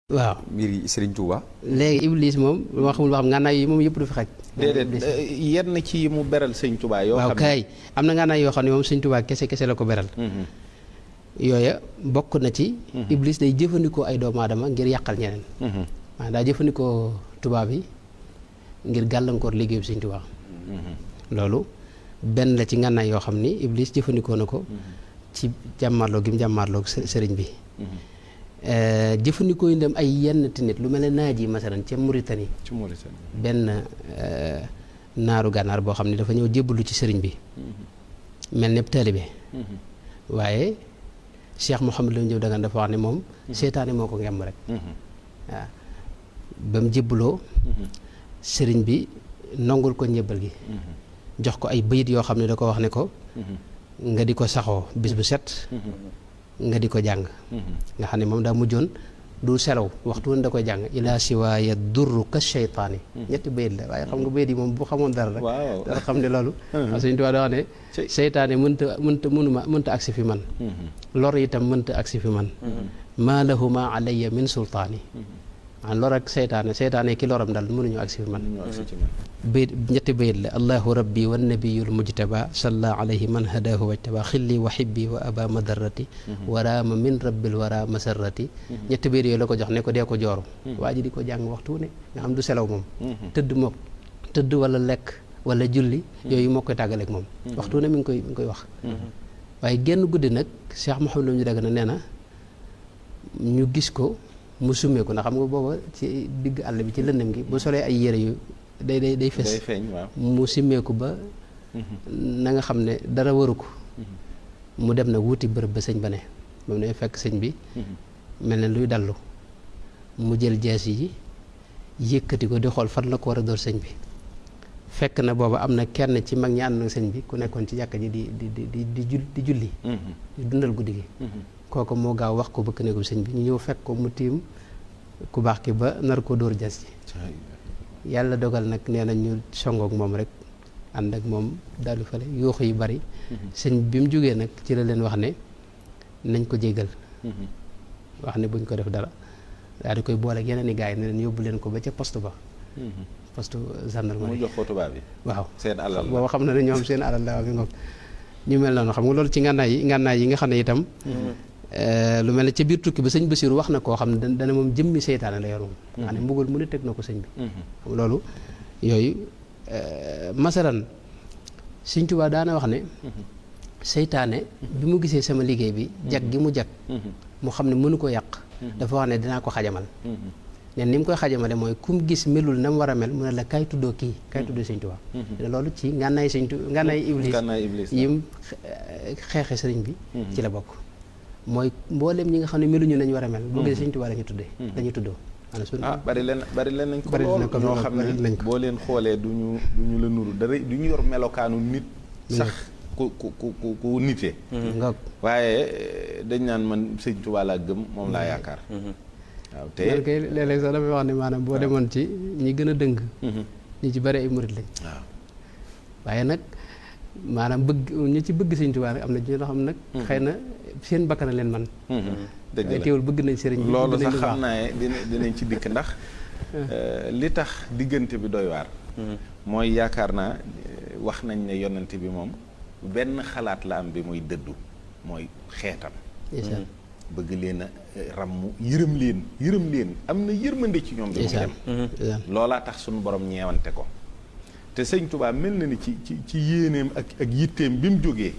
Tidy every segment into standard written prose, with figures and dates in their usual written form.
waaw mbir yi Serigne Touba. léegi Iblis moom moo xamul loo xam ngànnaay yi moom yëpp du fi xaj. déedéet yenn ci mu beral sëñ Touba yoo xam waaw kay am na ngànnaay yoo xam ne moom sëñ Touba kese kese la ko beral. yooya bokk na ci. Iblis day jëfandikoo ay doomu aadama ngir yàqal ñeneen. maanaam daa jëfandikoo tubaab yi ngir gàllankoor liggéeyu sëñ Touba. loolu benn la ci ngànnaay yoo xam ni Iblis jëfandikoo na ko. ci jàmmarloo gi mu jàmmarloo sëriñ bi. jëfandikoo yi dem ay yenn nit lu mel ne naaj yi masalan ca Mauritanie. benn naaru gànnaar boo xam ne dafa ñëw jébbalu ci sëriñ bi. mel ne taalibe. waaye Cheikh Mouhamadou Lamine Diop Dagana dafa wax ne moom. seetaane moo ko ngemb rek. waaw ba mu jébbaloo. sëriñ bi nongul ko njébbal gi. jox ko ay bayit yoo xam ne da ko wax ne ko. nga di ko saxoo bis bu set. nga di ko jàng. nga xam ne moom daa mujjoon du selaw waxtu woon da koy jàng ilaa siwaaya durru ka sheytaani ñetti bayit la waaye xam nga bayit yi moom bu xamoon dara rek dara xam ne loolu Sëñ Tuubaa da wax ne seytaane mënta agsi fi man lor itam mënta agsi fi man maa lahu ma alayya min sultaani lor ak seytaane ki loram daal mënuñu agsi fi man bayit ñetti bayit la allahu rabbi wa nabiyul mujtaba salla alayhi man hadahu wajtaba xilli wa xibbi wa aba madarrati waraama min rabbil wara masarrati ñetti bayit yooyu la ko jox ne ko dee ko jooru waa ji di ko jàng waxtu ne nga xam du selaw moom tëdd wala lekk wala julli yooyu moo koy tàggaleeg moom waxtu ne mi ngi koy wax waaye genn guddi nag Cheikh Mouhamadou Lamine Diop Dagana nee na ñu gis ko mu summeeku ndax xam nga booba ci digg àll bi ci lëndëm gi bu solee ay yére yu day fes mu simmeeku ba na nga xam ne dara waru ko mu dem na wuti bërëb ba sëñ ba ne ba mu ne fekk sëñ bi mel ne luy dallu mu jël jees yi yëkkati ko di xool fan la ko war a door sëñ bi fekk na booba am na kenn ci mag ñi ànd na sëñ bi ku nekkoon ci jàkka ji di julli di dundal guddi gi kooku moo gaaw wax ko bëkk néegu sëñ bi ñu ñëw fekk ko mu tiim ku baax ki ba nar ko dóor jas ji yàlla dogal nag nee na ñu songook moom rek ànd ak moom daal di fale yuuxu yu bari sëñ bi mu jógee nag ci la leen wax ne nañ ko jégal wax ne buñ ko def dara daal di koy boole ak yeneen i gars yi ne leen yóbbu leen ko ba ca poste ba poste gendarmerie mu jox ko tubaab bi waaw seen alal booba xam na ne ñoom seen alal la bi ngoog ñu mel noonu xam nga loolu ci ngànnaay yi nga xam ne itam lu mel ne ca biir tukki ba sëñ Basiru wax na koo xam ne dana moom jëmmi seytaane la yor moom nga xam ne mbugal mu ne teg na ko sëñ bi xam loolu yooyu masalan Sëñ Tuubaa daana wax ne seytaane bi mu gisee sama liggéey bi jag gi mu jag mu xam ne mënu ko yàq dafa wax ne dinaa ko xajamal nen ni mu koy xajamale mooy kum gis melul na mu war a mel mu ne la kaay tuddoo kii kaay tuddoo Sëñ Tuubaa loolu ci ngànnaay iblis yim xeexe sëriñ bi ci la bokk mooy mboolem ñi nga xam ne meluñu nañu war a mel boo gisee Sëñ Tuubaa lañu tuddoo bari leen nañ ko lool ñoo xam ne boo leen xoolee duñu la nuru dara duñu yor melokaanu nit sax ku nitee nga waaye dañ naan man Sëñ Tuubaa laa gëm moom laa yaakaar waaw te léeg-léeg sax damay wax ne maanaam boo demoon ci ñi gën a dëng ñi ci bari ay murit lañ waaw waaye nag maanaam ñi ci bëgg Sëñ Tuubaa am na ñoo xam nag xëy na seen bakkan leen man dëgg la teewul bëgg nañ sëriñ bi loolu sax xam naa dinañ ci dikk ndax li tax diggante bi doy waar mooy yaakaar naa wax nañ ne yonent bi moom benn xalaat la am bi muy dëddu mooy xeetam bëgg leen a ràmm yërëm leen am na yërmande ci ñoom bi muy dem loolaa tax suñu borom ñeewante ko te Sëñ Tuubaa mel na ni ci yéeneem ak yitteem bi mu jógee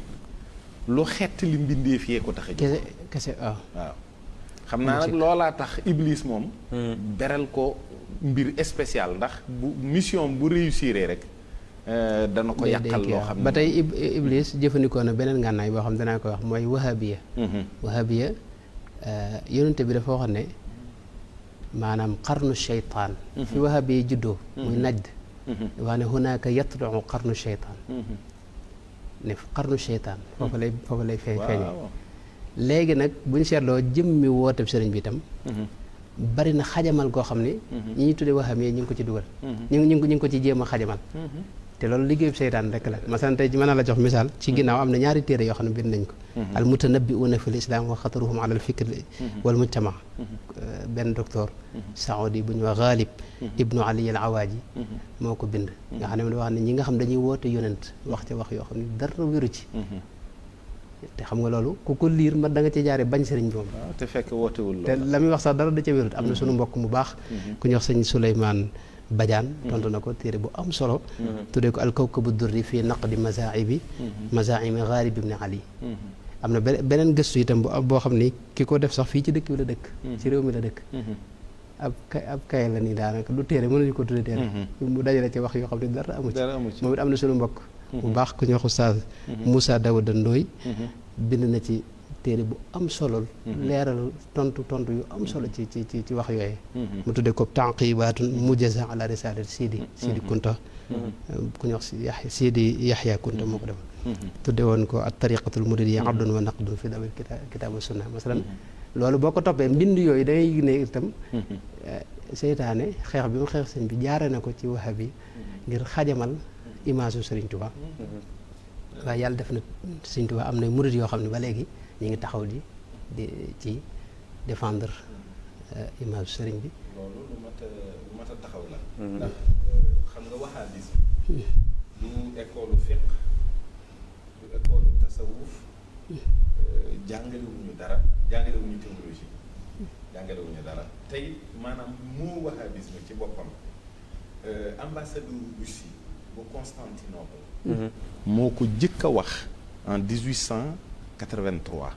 lu xett li mbindeef yee ko tax a jóg kese waaw xam naa nag loolaa tax Iblis moom beral ko mbir spécial ndax bu mission bu réussir rek dana ko yàqal loo xam ne ba tey Iblis jëfandikoo na beneen ngànnaay boo xam ne danaa ko wax mooy wahabiya yonente bi dafa waxoon ne maanaam qarnu sheytaan fi wahabiya juddoo muy najd wax ne hunaaka yatlu'u qarnu sheytaan ne qarnu sheytaan foofu lay feeñee léegi nag bu ñu seetloo jëmmi wooteeb sëriñ bi itam bari na xajamal goo xam ne ñi ñuy tuddee wahabiya ñu ngi ko ci dugal ñu ngi ko ci jéem a xajamal te loolu liggéeyub seytaan rek la masalan tey ji mën na la jox misaal ci ginnaaw am na ñaari téere yoo xam ne bind nañ ko al mutanabbi'una fil islam wa xataruhum ala al fikr wal mujtama benn docteur saoudi bu ñu wax Ghalib ibnu Ali al Awaaji moo ko bind nga xam ne wax ne ñi nga xam dañuy woote yonent wax ca wax yoo xam ne dara wéru ci te xam nga loolu ku ko liir ma da nga ci jaare bañ sëriñ bi moom te fekk wootewul te la muy wax sax dara da ca wérut am na sunu mbokk mu baax ku ñuy wax sëñ Souleymane Badiane tontu na ko téere bu am solo tuddee ko alkawkabu durri fii naqdi mazaibi mazaimi Ghalib ibn Ali am na beneen gëstu itam boo xam ni ki ko def sax fii ci dëkk bi la dëkk ci réew mi la dëkk ab kay la nii daanaka du téere mënuñu ko tuddee téere mu dajale ci wax yoo xam ne dara amu ci moom it am na sunu mbokk bu baax ku ñuy wax Oustaz Moussa Daouda Ndoye bind na ci téere bu am solo leeral tontu yu am solo ci wax yooyu mu tuddee ko tanqibaatun mujaza ala risalati Sidi Kunta ku ñuy wax Sidi Yaxya Kunta moo ko defal tudde woon ko at tariqatul muridiyya abdun wa naqdun fi dawil kitaab wa sunna masalan loolu boo ko toppee mbind yooyu da ngay ne itam seytaane xeex bi mu xeex sëñ bi jaare na ko ci wahabi ngir xajamal image su Sëriñ Tuubaa waaye yàlla def na Sëriñ Tuubaa am na murid yoo xam ne ba léegi ñu ngi taxaw di ci défendre image su sëriñ bi. loolu lu mat a taxaw la. ndax xam nga wahabisme du école fiqh du école tasawuf jàngalewuñu dara jàngalewuñu théologie jàngalewuñu dara tey maanaam moo wahabisme ci boppam ambassadeur Russie bu Constantinople moo ko jëkk a wax en 1883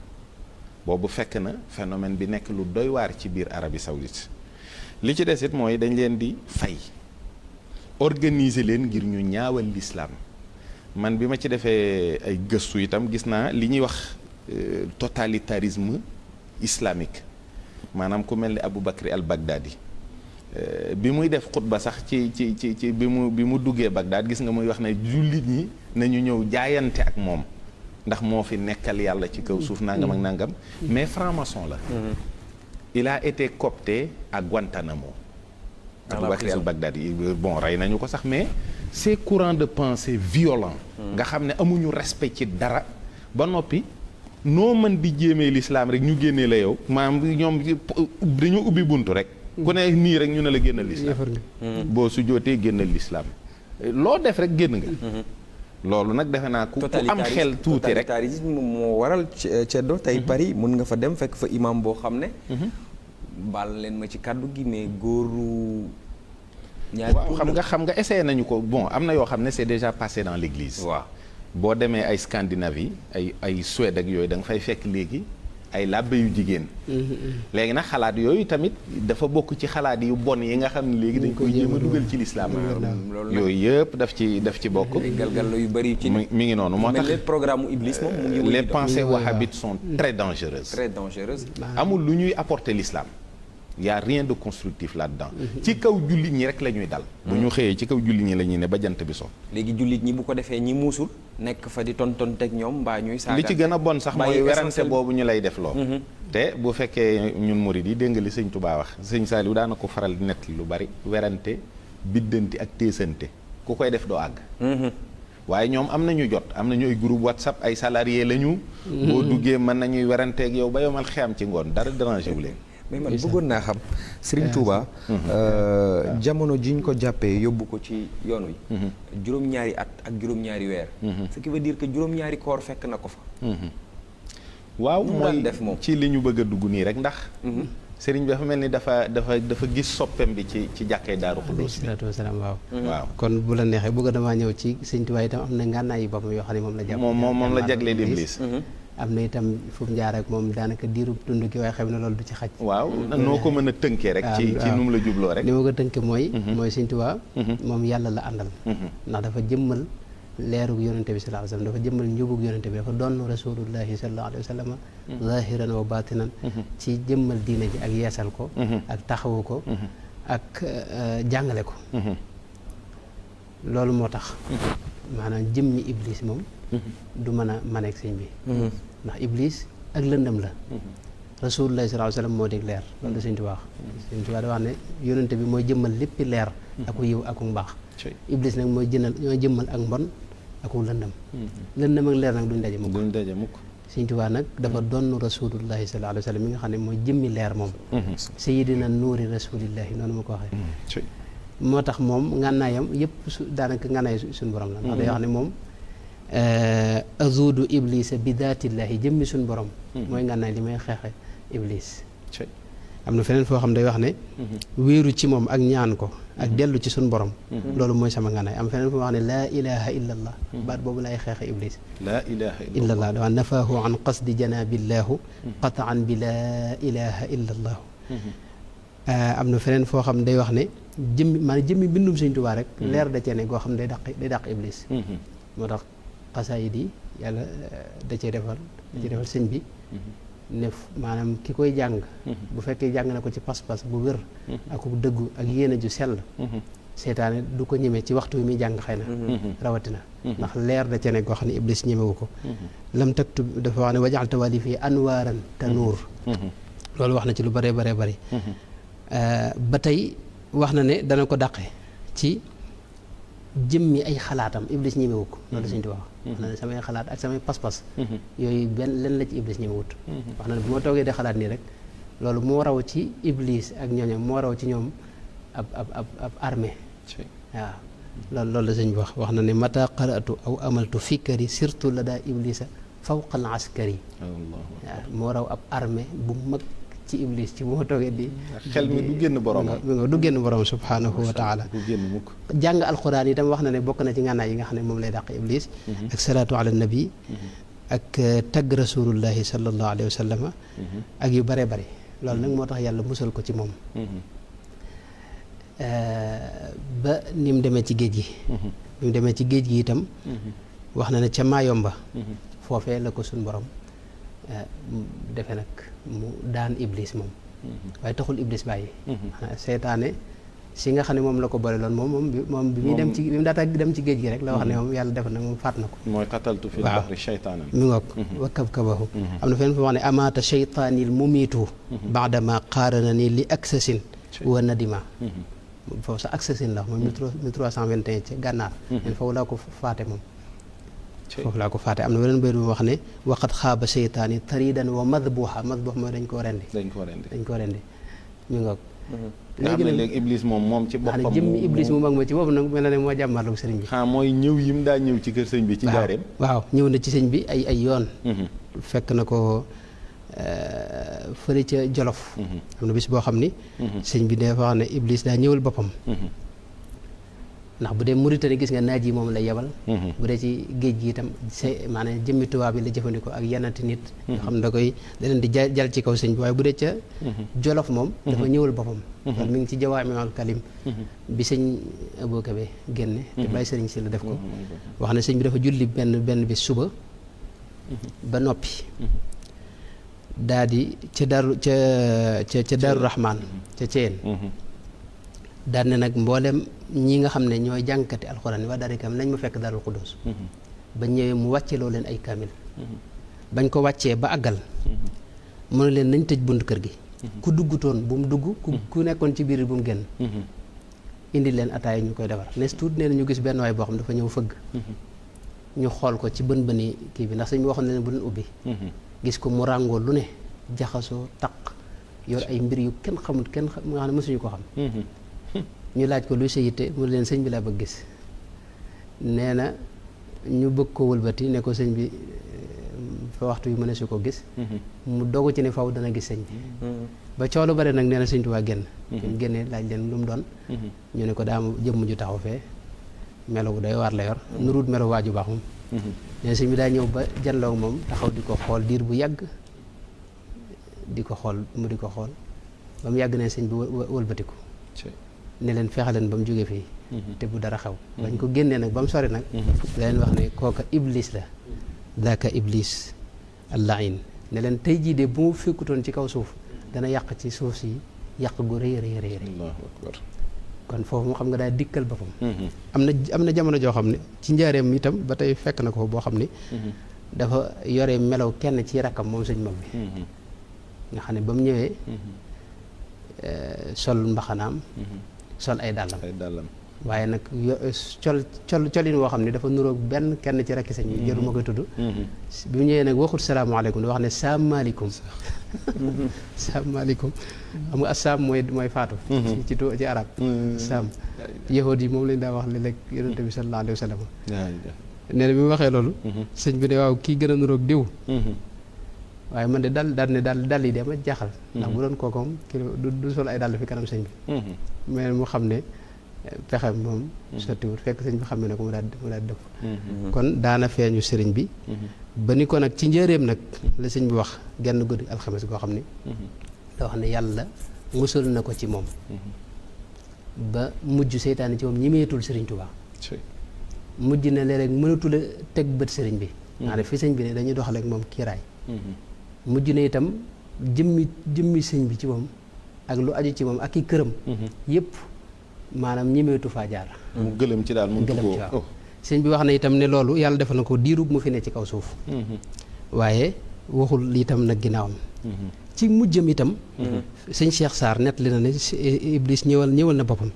boobu fekk na phénomène bi nekk lu doy waar ci biir Arabie Saoudite li ci des it mooy dañ leen di fay organiser leen ngir ñu ñaawal l'islam man bi ma ci defee ay gëstu itam gis naa li ñuy wax totalitarisme islamique maanaam ku mel ni Abu Bakr al-Baghdadi bi muy def xutba sax ci bi mu duggee Bagdad gis nga muy wax ne jullit ñi nañu ñëw jaayante ak moom ndax moo fi nekkal yàlla ci kaw suuf nangam ak nangam mais franc-maçon la il a été coopté à Guantanamo Abu Bakr al-Baghdadi bon rey nañu ko sax mais ces courants de pensée violents nga xam ne amuñu respect ci dara ba noppi noo mën di jéemee l'islam rek ñu génnee la yow maanaam ñoom dañu ubbi buntu rek ku ne nii rek ñu ne la génnal l'islam boo su jootee génnal l'islam loo def rek génn nga loolu nag defe naa ku am xel tuuti rek totalitarisme moo waral ceddo tey Paris mën nga fa dem fekk fa imam boo xam ne baal leen ma ci kàddu gi mais góoru ñaari waaw xam nga essayé nañu ko bon am na yoo xam ne c'est déjà passé dans l'église waaw boo demee ay Scandinavie ay Suède ak yooyu da nga fay fekk léegi ay làbbe yu jigéen léegi nag xalaat yooyu tamit dafa bokk ci xalaat yu bon yi nga xam ne léegi dañ koy jéem a dugal ci lislaam yooyu yëpp daf ci bokk galgal yu bari ci mi ngi noonu moo tax programme Iblis moom mu ngi les pensées wahhabites sont très dangereuses amul lu ñuy apporter l'islam y a rien de constructif là-dedans ci kaw jullit ñi rek la ñuy dal bu ñu xëyee ci kaw jullit ñi la ñuy ne ba jant bi so léegi jullit ñi bu ko defee ñi muusul nekk fa di tontonteeg ñoom mbaa ñuy saaga li ci gën a bon sax mooy werante boobu ñu lay def loo te bu fekkee ñun murid yi dégg nga li sëñ Touba wax sëñ Saliou daana ko faral di nett lu bari werante biddanti ak téesante ku koy def doo àgg waaye ñoom am nañu jot am nañu ay groupe WhatsApp ay salarié lañu boo duggee mën nañuy weranteeg yow ba yomal xeyam ci ngoon dara dérangé wu leen mais man bëggoon naa xam Serigne Touba jamono jiñ ko jàppee yóbbu ko ci yoon wi juróom-ñaari at ak juróom-ñaari weer ce qui veut dire que juróom-ñaari koor fekk na ko fa waaw mooy def moom ci li ñu bëgg a dugg nii rek ndax Serigne bi dafa mel ni dafa gis soppem bi ci jàkkee Daaru Xudoos bi salaatu wasalaam waaw kon bu la neexee bëgg damaa ñëw ci Serigne Touba itam am na ngànnaay yu boppam yoo xam ne moom la jàpp moom la jaglee Iblis am na itam fu mu jaar ak moom daanaka diirub dund ki waaye xam ne loolu du ci xaj waaw noo ko mën a tënkee rek ci nu mu la jubloo rek li ma ko tënkee mooy Sëñ Tuubaa moom yàlla la àndal ndax dafa jëmmal leerug yonente bi sallallahu alayhi wa sallam dafa jëmmal njubug yonente bi dafa doon rasulullahi sallallahu alayhi wa sallam zahiran wa batinan ci jëmmal diine ji ak yeesal ko ak taxawu ko ak jàngale ko loolu moo tax maanaam jëmmi Iblis moom du mën a maneeg sëñ bi ndax Iblis ak lëndëm la rasulullah sallallahu alayhi wasallam moo dig leer loolu da sëñ Tuubaa wax sëñ Tuubaa da wax ne yonente bi mooy jëmmal léppi leer aku yiw aku mbaax iblis nag mooy ñoo jëmmal ak mbon ak lëndëm lëndëm ak leer nag duñ daje mukk Sëñ Tuubaa nag dafa donn rasulullahi sallallahu alayhi wa sallam mi nga xam ne mooy jëmmi leer moom sayyidina nuuri rasulillahi noonu ma ko waxee moo tax moom ngànnaayam yëpp daanaka ngànnaay suñu borom la ndax day wax ne moom azudu iblisa bi daatillahi jëmmi suñu borom mooy ngànnaay li may xeexe iblis am na feneen foo xam day wax ne wéeru ci moom ak ñaan ko ak dellu ci suñu borom loolu mooy sama ngànnaay am feneen foo wax ne laa ilaha illa allah baat boobu lay xeexe iblis laa ilaha illa allah dafa nafaahu an qasdi janabillahu qataan bi laa ilaha illa allahu am na feneen foo xam day wax ne jëmmi bindum Sëñ Tuubaa rek leer da cee ne goo xam day dàq iblis moo tax xasaayid yi yàlla da cee defal sëñ bi ne maanaam ki koy jàng bu fekkee jàng na ko ci pas-pas bu wér ak dëggu ak yéene ju sell seytaane du ko ñeme ci waxtu wi muy jàng xëy na rawatina ndax leer da cee ne goo xam ne iblis ñemewu ko lam taktub dafa wax ne wajaal tawali fii anwaaran te nuur loolu wax na ci lu bëree bëree bëri ba tey wax na ne dana ko dàqe ci jëmmi ay xalaatam iblis ñemewu ko loolu Sëñ Tuubaa wax na ne samay xalaat ak samay pas-pas yooyu len la ci iblis ñemewut wax na ne bu ma toogee di xalaat nii rek loolu moo raw ci iblis ak ñooñam moo raw ci ñoom ab armée waaw loolu la sëñ bi wax na ne mata qara'tu aw amaltu fikkari surtout la daa iblisa fawqa al askari waaw moo raw ab armée bu mag ci iblis ci moo toogee di xel mi du génn borom du génn borom subhanahu wa taala du génn mukk jàng alquran itam wax na ne bokk na ci ngànnaay yi nga xam ne moom lay dàq iblis ak salaatu ala nabi ak tagg rasulullahi sallallahu alayhi wa sallam ak yu bare bare loolu nag moo tax yàlla musal ko ci moom ba ni mu demee ci géej gi ni mu demee ci géej gi itam wax na ne ca Maayomba foofee la ko suñ borom defe nag mu daan iblis moom waaye taxul iblis bàyyi xanaa seytaane si nga xam ne moom la ko boole loon moom bi muy dem ci bi mu daata dem ci géej gi rek la wax ne moom yàlla def na moom faat na ko mooy qataltu fil bahri shaytaanan mi ngoog wa kabkabahu am na fenn fa wax ne amaata shaytaanil mumiitu baadama qaarana ni li aksasin wa nadima foofu sax aksasin la moom 1321 ci gànnaar nen foofu laa ko faate moom foofu laa ko faate am na weneen bayt bu wax ne waqat xaaba seytaani taridan wa madbuha mooy dañ koo rendi mi ngoog léegi nag léegi iblis moom ci boppam jëmmi iblis mu mag ma ci boobu nag mel na ne moo jàmmarlu sëriñ bi mooy ñëw yim daa ñëw ci kër sëñ bi ci njaareem waaw ñëw na ci sëñ bi ay yoon fekk na ko fële ca Jolof am na bis boo xam ni sëñ bi dafa wax ne iblis daa ñëwal boppam ndax bu dee Mauritanie gis nga naaj yi moom lay yebal bu dee ci géej gi itam maanaam jëmmi tubaab bi la jëfandikoo ak yanati nit nga xam ne da leen di jal ci kaw sëñ bi waaye bu dee ca Jolof moom dafa ñëwal boppam loolu mi ngi ci Jawaami'ul Kalim bi sëñ Abou Kébé génne te bàyyi sëriñ si la def ko wax ne sëñ bi dafa julli benn bi suba ba noppi daa di ca Daaru Rahmaan ca Ceen daan ne nag mboolem ñi nga xam ne ñooy jànkati alxuraan waa daara kam nañ ma fekk Daarul Xudoos ba ñëwee mu wàcceloo leen ay kaamil bañ ko wàccee ba àggal mu ne leen nañ tëj bunt kër gi ku duggutoon bu mu dugg ku nekkoon ci biir bu mu génn indi leen ataaya ñu koy defar nes tuut nee na ñu gis benn waay boo xam dafa ñëw fëgg ñu xool ko ci bën bëni kii bi ndax sëñ bi waxoon na leen bu leen ubbi gis ko mu ràngoo lu ne jaxasoo taq yor ay mbir yu kenn xamul nga xam ne mësuñu ko xam ñu laaj ko luy sa yitte mu leen sëñ bi laa bëgg gis nee na ñu bëgg ko wëlbati ne ko sëñ bi fa waxtu yu mën a su ko gis mu dogu ci ne faw dana gis sëñ bi ba coow lu bare nag nee na sëñ Tuubaa génn ñu génnee laaj leen lu mu doon ñu ne ko daa jëmm ju taxaw fee melo bu doy waar la yor nuruut melo waaju baax moom nee na sëñ bi daa ñëw ba janloog moom taxaw di ko xool diir bu yàgg di ko xool mu di ko xool ba mu yàgg ne sëñ bi wëlbatiku ne leen fexe leen ba mu jógee fii te bu dara xew bañ ko génnee nag ba mu sori nag da leen wax ne kooka iblis la daaka iblis allahin ne leen tey jii de bu mu fekkutoon ci kaw suuf dana yàq ci suuf si yàq gu rëy Allahu akbar kon foofu mu xam nga daal dikkal boppam am na jamono joo xam ne ci njaareem itam ba tey fekk na ko boo xam ne dafa yore melaw kenn ci rakkam moom sëñ mag bi nga xam ne ba mu ñëwee sol mbaxanaam sol ay dàllam waaye nag colin woo xam ne dafa nuroog benn kenn ci rakki sëñ bi jëru ma koy tudd bi mu ñëwee nag waxut salaamaaleykum da wax ne saamaaleykum saamaaleykum xam nga assaam mooy faatu ci arab saam yahud yi moom lañ daa wax léeg-léeg yonente bi sallallahu alayhi wa sallam nee na bi mu waxee loolu sëñ bi ne waaw kii gën a nuroog diw waaye man de dal yi de ma jaaxal ndax bu doon kookoom kii du sol ay dàll fi kanam sëñ bi mais mu xam ne pexe moom sottiwut fekk sëñ bi xam ne ko mu daal dëpp kon daana feeñu sëriñ bi ba ni ko nag ci njëreem nag la sëñ bi wax genn guddi alxames goo xam ni da wax ne yàlla musal na ko ci moom ba mujj seytaane ci moom ñimeetul sëriñ Tuubaa mujj na léeg-léeg mënatul a teg bët sëriñ bi maanaam fi sëñ bi ne dañuy doxaleek moom kiiraay mujj na itam jëmmi sëñ bi ci moom ak lu aju ci moom ak i këram yëpp maanaam ñemeetu faa jaar mu gëlëm ci daal mu gëlëm ci waaw sëñ bi wax na itam ne loolu yàlla defal na ko diirub mu fi ne ci kaw suuf waaye waxul itam nag ginnaawam ci mujjam itam sëñ Cheikh Sarr nett li na ne Iblis ñëwal na boppam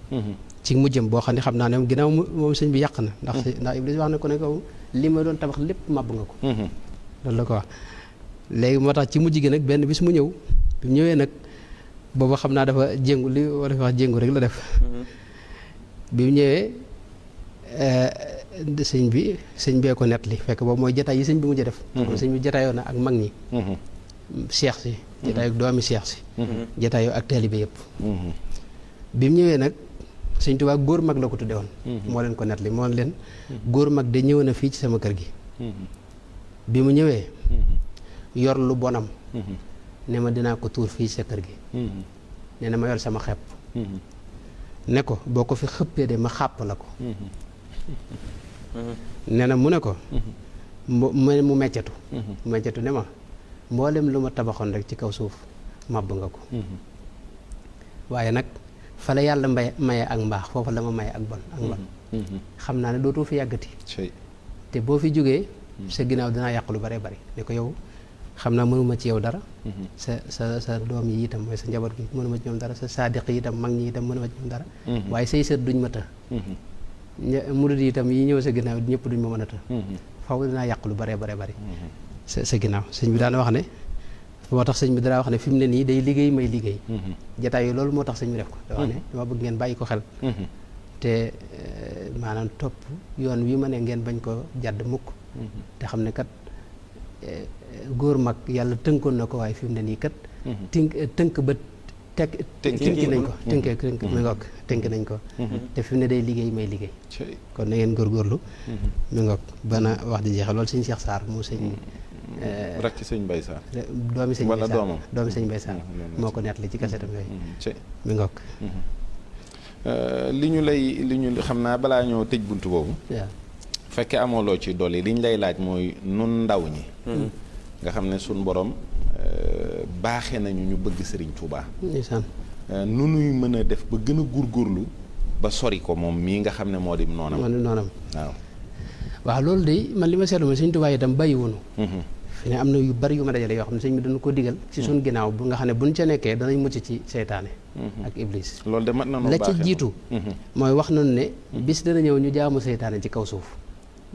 ci mujjam boo xam ne xam naa ne moom ginnaaw moom sëñ bi yàq na ndax Iblis wax na ko ne ko li ma doon tabax lépp màbb nga ko loolu la ko wax léegi moo tax ci mujj gi nag benn bis mu ñëw bi mu ñëwee nag booba xam naa dafa jéngu li wala fi wax jéngu rek la def bi mu ñëwee sëñ bee ko nett li fekk boobu mooy jataay yi sëñ bi mujj def kon sëñ bi jataayoo na ak mag ñi seex si jataayoo ak doomi seex si jataayoo ak taalibe yëpp bi mu ñëwee nag sëñ Tuubaa góor mag la ko tudde woon moo leen ko nett li moo leen góor mag de ñëw na fii ci sama kër gi bi mu ñëwee yor lu bonam ne ma dinaa ko tuur fii ci sa kër gi nee na ma yor sama xepp ne ko boo ko fi xëppee de ma xàpp la ko nee na mu ne ko mu meccatu ne ma mboolem lu ma tabaxoon rek ci kaw suuf màbb nga ko waaye nag fa la yàlla maye ak mbaax foofu la ma maye ak bon xam naa ne dootoo fi yàggati te boo fi jógee sa ginnaaw dinaa yàq lu bare bari ne ko yow xam naa mënuma ci yow dara sa doom yi itam mooy sa njaboot gi mënuma ci ñoom dara sa saadiq yi itam mag ñi itam mënuma ci ñoom dara waaye say sët duñ ma të murid yi itam yi ñëw sa ginnaaw ñëpp duñ ma mën a të faw dinaa yàq lu bare bari sa ginnaaw sëñ bi daan wax ne moo tax sëñ bi dara wax ne fi mu ne nii day liggéey may liggéey jataay yi loolu moo tax sëñ bi def ko da wax ne dama bëgg ngeen bàyyi ko xel te maanaam topp yoon wi ma ne ngeen bañ ko jàdd mukk te xam ne kat góor mag yàlla tënkoon na ko waaye fi mu ne nii kat tënk ba tënki nañ ko tënk nañ ko te fi mu ne day liggéey may liggéey kon na ngeen góorgóorlu mi ngoog bana wax di jeexal loolu sëñ Cheikh Sarr mu sëñ rakk ci sëñ Mbaye Sarr doomi sëñ wala doomam doomi sëñ Mbaye Sarr moo ko nettali ci kasetam yooyu mi ngoog li ñu xam naa balaa ñoo tëj bunt boobu waaw fekkee amoo loo ci dolli li ñu lay laaj mooy nun ndaw ñi nga xam ne suñ borom baaxee nañu ñu bëgg Sëriñ Tuubaa nu nuy mën a def ba gën a góorgóorlu ba sori ko moom mii nga xam ne moo di noonam waaw loolu de man li ma seetlu ma Sëriñ Tuubaa itam bàyyiwunu fi ne am na yu bari yu ma dajale yoo xam ne sëñ bi dañu ko digal ci suñ ginnaaw bu nga xam ne buñ ca nekkee danañ mucc ci seytaane ak iblis loolu de mat na la ca jiitu mooy wax nañu ne bis dana ñëw ñu jaamu seytaane ci kaw suuf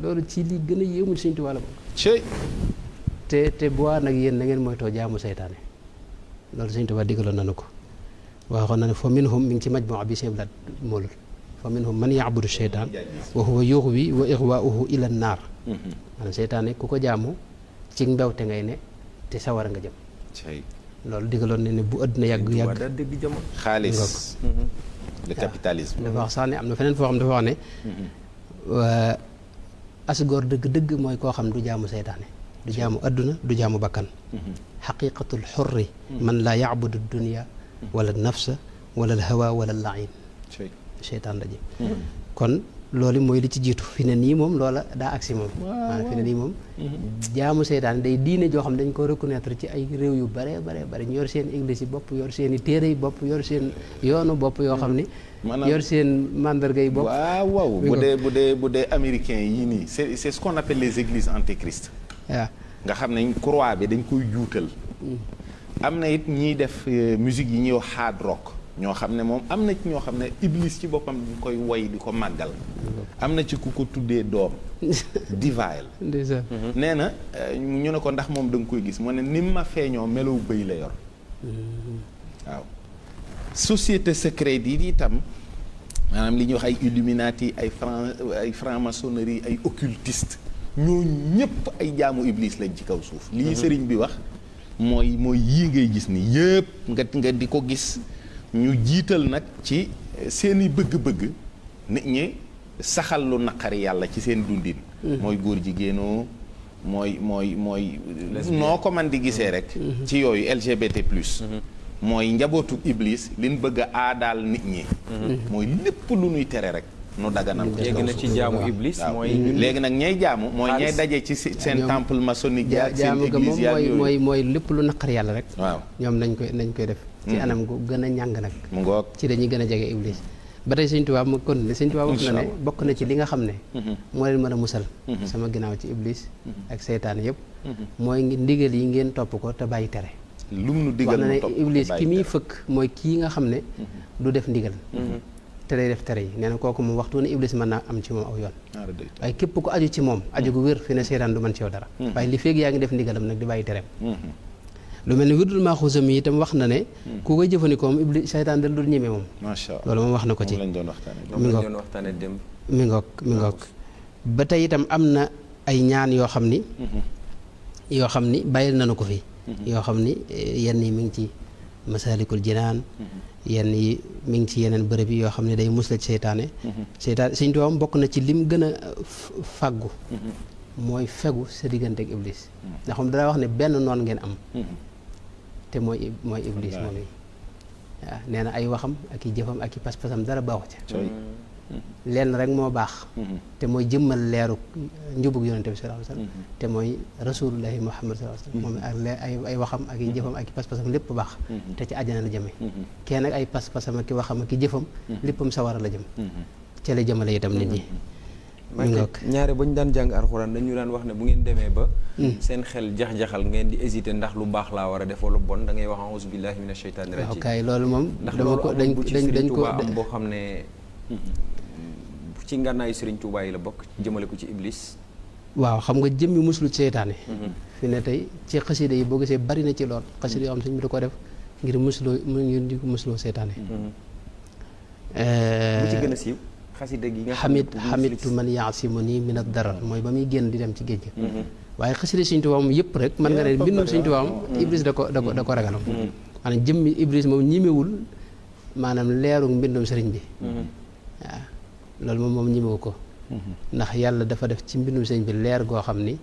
loolu ci li gën a yéemul Sëriñ Tuubaa la bokk te bu waa nag yéen na ngeen moytoo jaamu seytaane loolu Sëriñ Tuubaa digaloon nañu ko waxoon na ne fa minhum mi ngi ci majmuu bi seen blaat moolul fa minhum man yaabudu seytaan wa huwa yuxwi wa ixwaauhu ila naar maanaam seytaane ku ko jaamu ci mbewte ngay ne te sawara nga jëm loolu digaloon ne bu àdduna yàgg xaalis le capitalisme dafa wax sax ne am na feneen foo xam dafa wax ne asgoor dëgg-dëgg mooy koo xam du jaamu seytaane du jaamu àdduna du jaamu bakkan xaqiqatul xurri man laa yaabudu dunia wala nafsa wala alhawa wala lain seytaan la ji kon loolu mooy li ci jiitu fi ne nii moom loola daa agsi moom maanaam fi ne nii moom jaamu seytaan day diine joo xam dañ ko reconnaître ci ay réew yu bare ñu yor seen église yi bopp yor seen i téere yi bopp yor seen yoonu bopp yoo xam ni yor seen mandarga yi bopp waaw bu dee américain yii nii c'est ce qu'on appelle les églises antéchrist waaw nga xam ne croix bi dañ koy juutal am na it ñiy def musique yi ñuy wax hard rock ñoo xam ne moom am na ci ñoo xam ne iblis ci boppam dañ koy woy di ko màggal. am na ci ku ko tuddee doom. divael. nee na ñu ne ko ndax moom da nga koy gis mu ne ni ma feeñoo melow bëy la yor. waaw société secrète yi itam maanaam li ñuy wax ay illuminati ay franc-maçonnerie ay occultiste ñoo ñëpp ay jaamu iblis lañ ci kaw suuf. lii sëriñ bi wax mooy yii ngay gis ni yëpp nga di ko gis. ñu jiital nag ci seeni bëgg-bëgg nit ñi saxal lu naqari yàlla ci seen dundin. mooy góor jigéenoo mooy noo ko man di gisee rek. ci yooyu LGBT plus. mooy njabootu iblis liñ bëgg a aadaal nit ñi. mooy lépp lu ñuy tere rek. nu daganal ko léegi nag ci jaamu iblis mooy. léegi nag ñay jaamu mooy ñay daje ci seen temple maçonnique ak seen église yaa yooyu mooy lépp lu naqari yàlla rek. waaw ñoom nañ koy def. ci anam gu gën a ñàng nag. mu ngoog ci dañuy gën a jege iblis. ba tey Sëñ Tuubaa mu continué Sëñ Tuubaa wax na ne bokk na ci li nga xam ne. moo leen mën a musal. sama ginnaaw ci iblis. ak seytaane yëpp. mooy ndigal yi ngeen topp ko te bàyyi tere. lum nu digal wax na ne iblis ki muy fëkk mooy kii nga xam ne. du def ndigal. te day def tere yi nee na kooku moom waxtu ne iblis mën naa am ci moom aw yoon. waaye képp ku aju ci moom aju gu wér fi ne seytaan du mën ci yow dara. waaye li feeg yaa ngi def ndigalam nag di bàyyi tereem. lu mel ni wirdul maaxuusam yi itam wax na ne ku koy jëfandikoo moom iblis seytaan dal dul ñeme moom. macha allah loolu moom wax na ko ci. mi ngoog ba tey itam am na ay ñaan yoo xam ni bàyyil nañu ko fi. yoo xam ni yenn yi mi ngi ci masaalikul jinaan yenn yi mi ngi ci yeneen bërëb yi yoo xam ne day musla ci seytaane. Sëñ Tuubaa bokk na ci lim gën a fàggu. mooy fegu sa diggante ak iblis. ndax moom dara wax ne benn noon ngeen am. te mooy iblis moom yi waaw nee na ay waxam ak i jëfam ak i pas-pasam dara baaxu ca. lenn rek moo baax. te mooy jëmmal leeru njubug yonente bi sallallahu alayhi wasallam. te mooy rasulullahi muhammad sallallahu alayhi wasallam. moom ay waxam ak i jëfam ak i pas-pasam lépp baax. te ci àjjana la jëme kenn ak ay pas-pasam ak i waxam ak i jëfam. léppam sawara la jëm. ca la jëmale itam nit ñi. ñaare ba ñu daan jàng alxuraan dañu daan wax ne bu ngeen demee ba seen xel jax-jaxal ngeen di hésiter ndax lu baax laa war a def wala bon da ngay wax a'uuzu billahi mina shaytaani rajiim. ok loolu moom ndax dañ ko am boo xam ne ci ngànnaayu Sëriñ Tuubaa yi la bokk jëmale ko ci iblis. waaw xam nga jëmmi muslu ci seytaane. fi ne tey ci xasida yi boo gisee bari na ci lool xasida yoo xam sëñ bi da ko def ngir di ko musloo seytaane. bu ci gën a siiw xasida gi nga xam ne xamitu man yaasimuni min ad-darar mooy ba muy génn di dem ci géej gi. waaye xasida Sëñ Tuubaa moom yëpp rek mën nga ne mbindum Sëñ Tuubaa moom iblis da ko ragaloon. maanaam jëmmi iblis moom ñimewul maanaam leeru mbindum sëriñ bi. waaw loolu moom ñimewu ko. ndax yàlla dafa def ci mbindum sëriñ bi leer goo xam ni.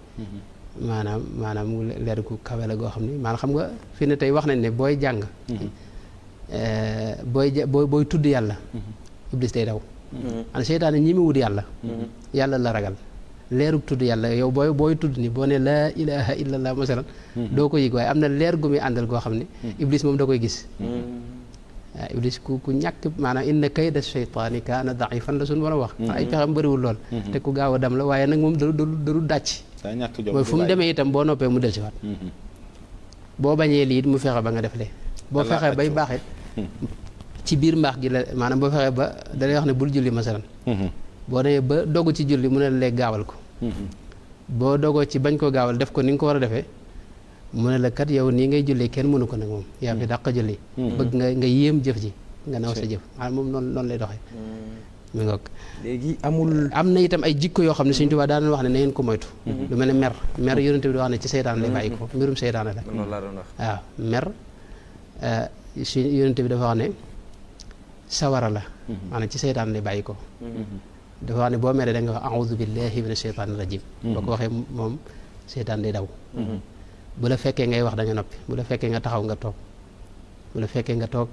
maanaam leer gu kawe la goo xam ni maanaam xam nga fi ne tey wax nañ ne booy jàng. booy tudd yàlla. iblis day daw. an seytaane ñi mu wut yàlla. yàlla la ragal leerug tudd yàlla yow booy tudd ni boo ne laa ilaha illallah masalan doo ko yëg waaye am na leer gu muy àndal goo xam ne iblis moom da koy gis. waaw iblis ku ñàkk maanaam inna kayda shaytaani kaana da'ifan la suñu war a wax. ay pexam bëriwul lool. te ku gaaw a dem la waaye nag moom du dàcc. mooy fu mu demee itam boo noppee mu dellusiwaat. boo bañee lii it mu fexe ba nga def lee boo fexee bay baaxit ci biir mbaax gi la maanaam boo fexee ba dalay wax ne bul julli masalan boo demee ba dogu ci julli mu ne la léegi gaawal ko. boo dogoo ci bañ koo gaawal def ko ni nga ko war a defee mu ne la kat yow nii ngay jullee kenn mënu ko nag moom yaa fi dàq julli. bëgg nga yéem jëf ji nga naw sa jëf maanaam moom noonu lay doxee. mi ngoog léegi am na itam ay jikko yoo xam ne Sëñ Tuubaa daan wax ne na ngeen ko moytu. lu mel ne mer yonent bi di wax ne ci seytaan lay bàyyi ko mbirum seytaane la. waaw mer si yonent bi dafa wax ne sawara la. maanaam ci seytaan lay bàyyi ko. dafa wax ne boo meree da nga wax a'uuzu billahi mina shaytaani rajiim. boo ko waxee moom seytaan day daw. bu la fekkee ngay wax da nga noppi bu la fekkee nga taxaw nga toog bu la fekkee nga toog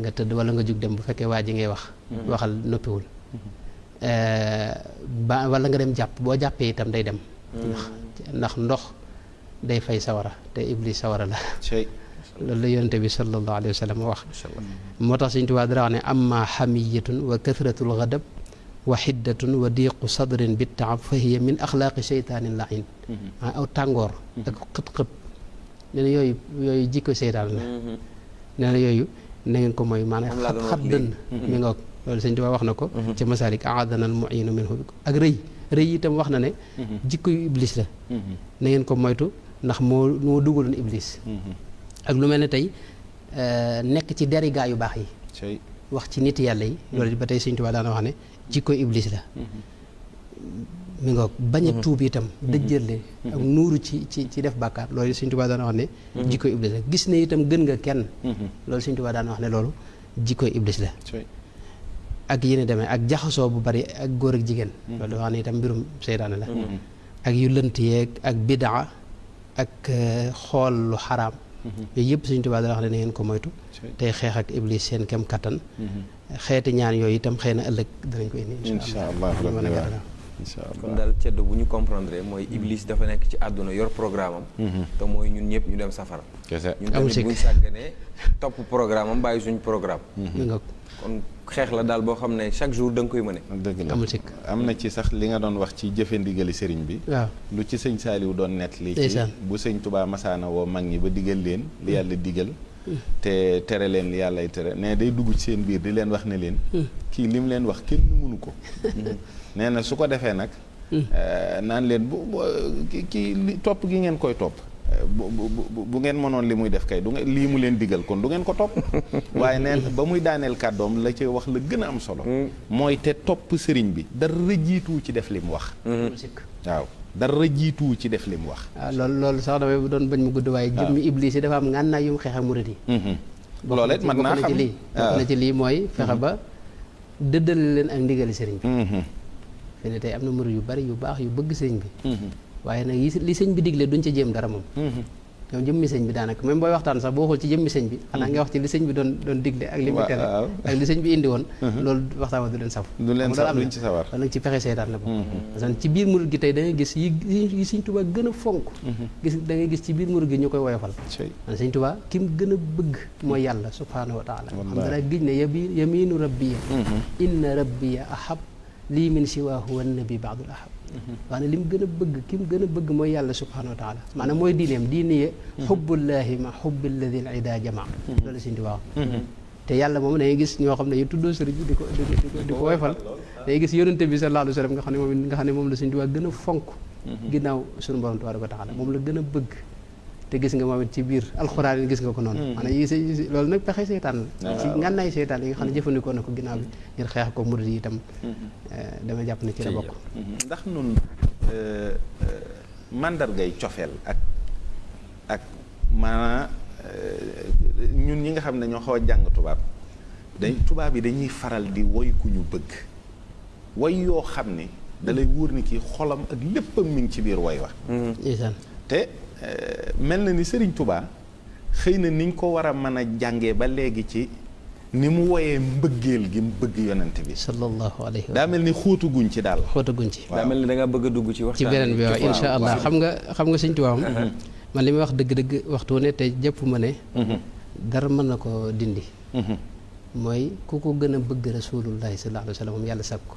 nga tëdd wala nga jug dem bu fekkee waa ji ngay wax. waxal noppiwul. wala nga dem jàpp boo jàppee itam day dem. ndax ndox day fay sawara te iblis sawara la. loolu la yonente bi sallallahu alayhi wa sallam wax. moo tax Sëñ Tuubaa dara wax ne amma xamiyatun wa kathratul ghadab wa xiddatun wa diiqu sadrin bi taab fa hiya min axlaaqi seytaanin lain aw tàngoor ak xët-xët nee na yooyu jikko seytaan la nee na yooyu na ngeen ko mooy maanaam xat dënn mi nga loolu Sëñ Tuubaa wax na ko ci Masaalik aadana al mu'inu minhu ak rëy itam wax na ne jikko yu iblis la na ngeen ko moytu ndax moo dugaloon iblis ak lu mel ne tey nekk ci deri gaa yu baax yi wax ci nit yàlla yi loolu ba tey Sëñ Tuubaa daana wax ne jikko iblis la mi nga bañ a tuub itam dëjjële ak nuuru ci def bàkkaar loolu Sëñ Tuubaa daana wax ne jikko iblis la gis ne itam gën nga kenn loolu Sëñ Tuubaa daana wax ne loolu jikko iblis la ak yéen demee ak jaxasoo bu bari ak góor ak jigéen loolu wax ne itam mbirum seytaane la ak yu lënt yeeg ak bidaa ak xool lu xaraam yooyu yëpp Sëñ Tuubaa dana wax ne na ngeen ko moytu tey xeex ak iblis seen kem kattan xeeti ñaan yooyu itam xëy na ëllëg danañ ko indi incha allah kon daal ceddo bu ñu comprendre mooy iblis dafa nekk ci àdduna yor programme am te mooy ñun ñëpp ñu dem safara ñun tamit buñ sàgganee topp programme am bàyyi suñ programme kon xeex la daal boo xam ne chaque jour da nga koy mëne dëgg la am na ci sax li nga doon wax ci jëfe ndigali sëriñ bi waaw lu ci sëñ Saaliw doon nett li ci bu sëñ Tubaa masaana woo mag ñi ba digal leen li yàlla digal te tere leen li yàllay tere ne day dugg ci seen biir di leen wax ne leen kii li mu leen wax kenn mënu ko nee na su ko defee nag naan leen kii topp gi ngeen koy topp bu ngeen mënoon li muy def kay du ngeen lii mu leen digal kon du ngeen ko topp waaye neen ba muy daaneel kàddoom la ci wax la gën a am solo mooy te topp sëriñ bi dara jiituwu ci def li mu wax waaw dara jiituwu ci def li mu wax waaw loolu sax damay doon bañ mu gudd waaye jëmmi iblis yi dafa am ngànnaay yu mu xeex ak murid yi loolu it mën naa xam bokk na ci lii mooy fexe ba dëddale leen ak ndigali sëriñ bi fi ne tey am na murid yu bari yu baax yu bëgg sëriñ bi waaye nag li sëñ bi digle duñ ca jéem dara moom ñoom jëmmi sëñ bi daanaka même booy waxtaan sax boo xool ci jëmmi sëñ bi xanaa nga wax ci li sëñ bi doon digle ak li mu tere ak li sëñ bi indi woon loolu waxtaan wa du leen saf duñ ci sawar wala nag ci pexe seytaan la bo parce que ci biir murid gi tey da ngay gis yi sëñ Tuubaa gën a fonk da ngay gis ci biir murid gi ñu koy woyofal man sëñ Tuubaa ki mu gën a bëgg mooy yàlla subhaanahu wa taala xam nga daa gis ne yaminu rabbiya inna rabbiya ahab lii min siwaahu wan nabi baadul ahab waaye li mu gën a bëgg ki mu gën a bëgg mooy yàlla subhaanahu wa taala maanaam mooy diineem diine xubbullaahi ma xubbilladil ida jamaa loolu Sëñ Tuubaa te yàlla moom dangay gis ñoo xam ne yu tuddoo sëriñ bi di ko woyfal dangay gis yonente bi sallallahu alayhi wa sallam nga xam ne moom la Sëñ Tuubaa gën a fonk ginnaaw suñu borom tabaaraka wa taala moom la gën a bëgg te gis nga moom it ci biir alxuraan yi gis nga ko noonu maanaam yi loolu nag pexe seytaan la ci ngànnaay seytaan yi nga xam ne jëfandikoo na ko ginnaaw bi ngir xeex ko murid yi itam dama jàpp ne ci la bokk ndax nun mandargay cofeel ak maanaam ñun ñi nga xam ne ñoo xaw a jàng tubaab yi dañuy faral di woy ku ñu bëgg woy yoo xam ne da lay wóor ni kii xolam ak léppam mi ngi ci biir woy wax te mel na ni Serigne Touba xëy na niñ ko war a mën a jàngee ba léegi ci ni mu woyee mbëggeel gi mu bëgg yonent bi sallallahu alayhi wa sallam daa mel ni xóotaguñ ci daal xóotaguñ ci daa mel ni da nga bëgg a dugg ci waxtaan ci beneen bi waaw insha allah xam nga Sëñ Touba man li may wax dëgg-dëgg waxtu ne te jëpp ma ne dara mën na ko dindi mooy ku ko gën a bëgg rasulullahi sallallahu alayhi wa sallam moom yàlla sàkk ko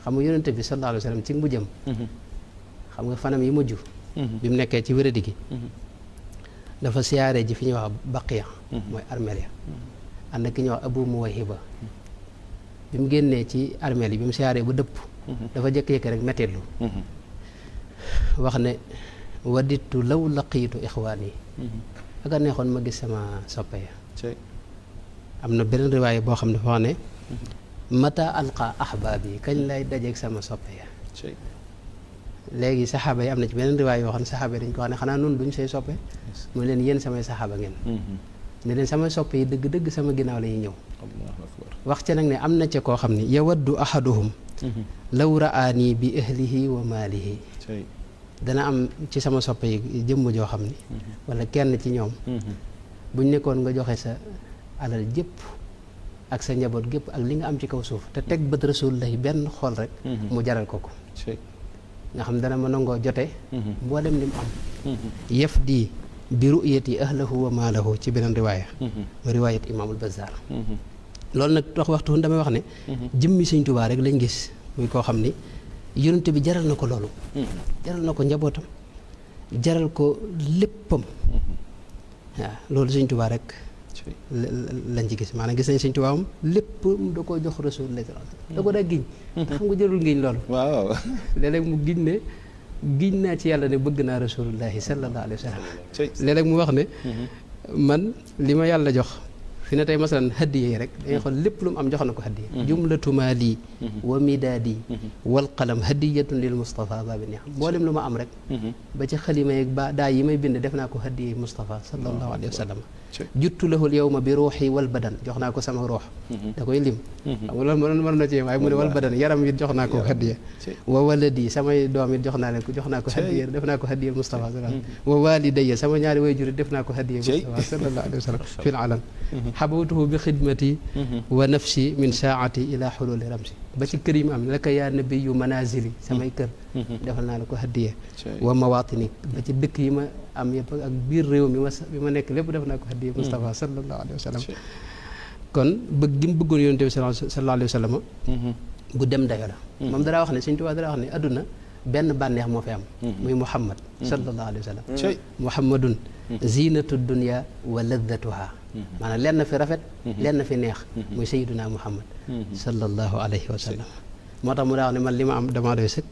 xam nga yonent bi sallallahu alayhi wa sallam ci mujjam xam nga fanam yi mujj bi mu nekkee ci wéradi gi dafa siyaare ji fi ñuy wax baqiya mooy armeel ya ànd ak ki ñuy wax abu muwayhiba bi mu génnee ci armeel yi bi mu siyaaree ba dëpp dafa jékki-jékki rek metteetlu wax ne waditu law laqiitu ixwaan yi ak a neexoon ma gis sama soppe ya am na beneen riwaay boo xam ne dafa wax ne mata alqa ahbaab yi kañ lay dajeeg sama soppe ya léegi saxaaba yi am na ci beneen riwaay yoo xam ne saxaaba yi dañ ko wax ne xanaa noonu duñ say soppe mu leen yéen samay saxaaba ngeen ne leen samay soppe yi dëgg-dëgg sama ginnaaw la ñuy ñëw wax ca nag ne am na ca koo xam ne yawaddu ahaduhum law raani bi ahlihi wa maalihi dana am ci sama soppe yi jëmm joo xam ni wala kenn ci ñoom buñ nekkoon nga joxe sa alal jëpp ak sa njaboot gépp ak li nga am ci kaw suuf te teg bët Rasulullah benn xool rek mu jaral ko ko nga xam dana ma nangoo jote mboolem li mu am yëf di bi ru'yati ahlahu wa maalahu ci beneen riwaaya riwaayat imaamul Bazzaar loolu nag tax waxtu damay wax ne jëmmi Sëñ Tuubaa rek lañ gis muy koo xam ni yonent bi jaral na ko loolu jaral na ko njabootam jaral ko léppam waaw loolu Sëñ Tuubaa rek lañ ci gis maanaam gis nañ Sëñ Tuubaa moom lépp da koo jox Rasulullah da ko daa giñ te xam nga jërul ngiñ loolu waaw léeg-léeg mu giñ ne giñ naa ci yàlla ne bëgg naa Rasulullahi sallallahu alayhi wa sallam léeg-léeg mu wax ne man li ma yàlla jox fi ne tey masalan hadiya yi rek dañuy xool lépp lu mu am jox na ko hadiya jumlatu maali wa midaadi wal qalam hadiyatun lil Mustafa babi ni xam mboolem lu ma am rek ba ci xalima yeeg ba daa yi may bind def naa ko hadiya Mustafa sallallahu alayhi wa sallam juttu lahul yawma bi ruuxi wal badan jox naa ko sama ruux da koy lim xam nga loolu mën na ci waaye mu ne wal badan yaram it jox naa ko hadiya wa waladi samay doom it jox naa leen ko jox naa ko hadiya def naa ko hadiya Mustafa wa walidayya sama ñaari waajur it def naa ko hadiya Mustafa sallallahu alayhi wa sallam fil alam xabawtuhu bi xidmati wa nafsi min saati ila xululi ramsi ba ci kër yi mu am laka yaa nabiyu manazili samay kër defal naa la ko hadiya wa mawatini ba ci dëkk yi ma am yëpp ak biir réew mi ma nekk lépp def naa ko hadiya Mustafa sallallahu alayhi wa sallam kon bëgg gi mu bëggoon yonent bi sallallahu alayhi wa sallam gu dem dayo la moom dara wax ne Sëñ Tuubaa dara wax ne adduna benn bànneex moo fi am muy Muhammad sallallahu alayhi wa sallam Muhammadun zinatu dunya wa laddatuha maanaam lenn fi rafet lenn fi neex muy sayyiduna Muhammad sallallahu alayhi wa sallam moo tax mu daa wax ne man li ma am damaa doy sëkk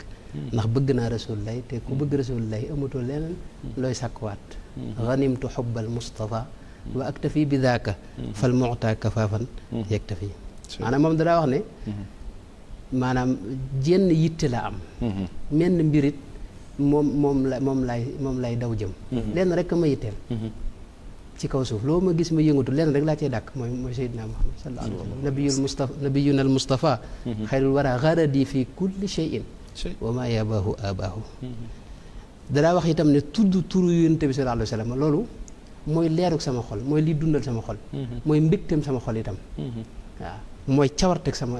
ndax bëgg naa Rasulullahi te ku bëgg Rasulullahi amatoo leneen looy sàkkuwaat ganimtu xubbal Mustafa wa aktafi bi daaka fal mu'ta kafaafan yaktafi maanaam moom dadaa wax ne maanaam jenn yitte la am menn mbirit moom lay daw jëm lenn rek ma yitteel ci kaw suuf loo ma gis ma yëngatu lenn rek laa cay dàkk mooy Seydina Muhammad sallallahu alayhi wa sallam nabiyuna al Mustafa xayrul wara garadi fi kulli shay'in wa ma yabaahu abaahu dadaa wax itam ne tudd turu Yonent bi sallallahu alayhi wa sallam loolu mooy leeruk sama xol mooy liy dundal sama xol mooy mbégteem sama xol itam waaw mooy cawarteg sama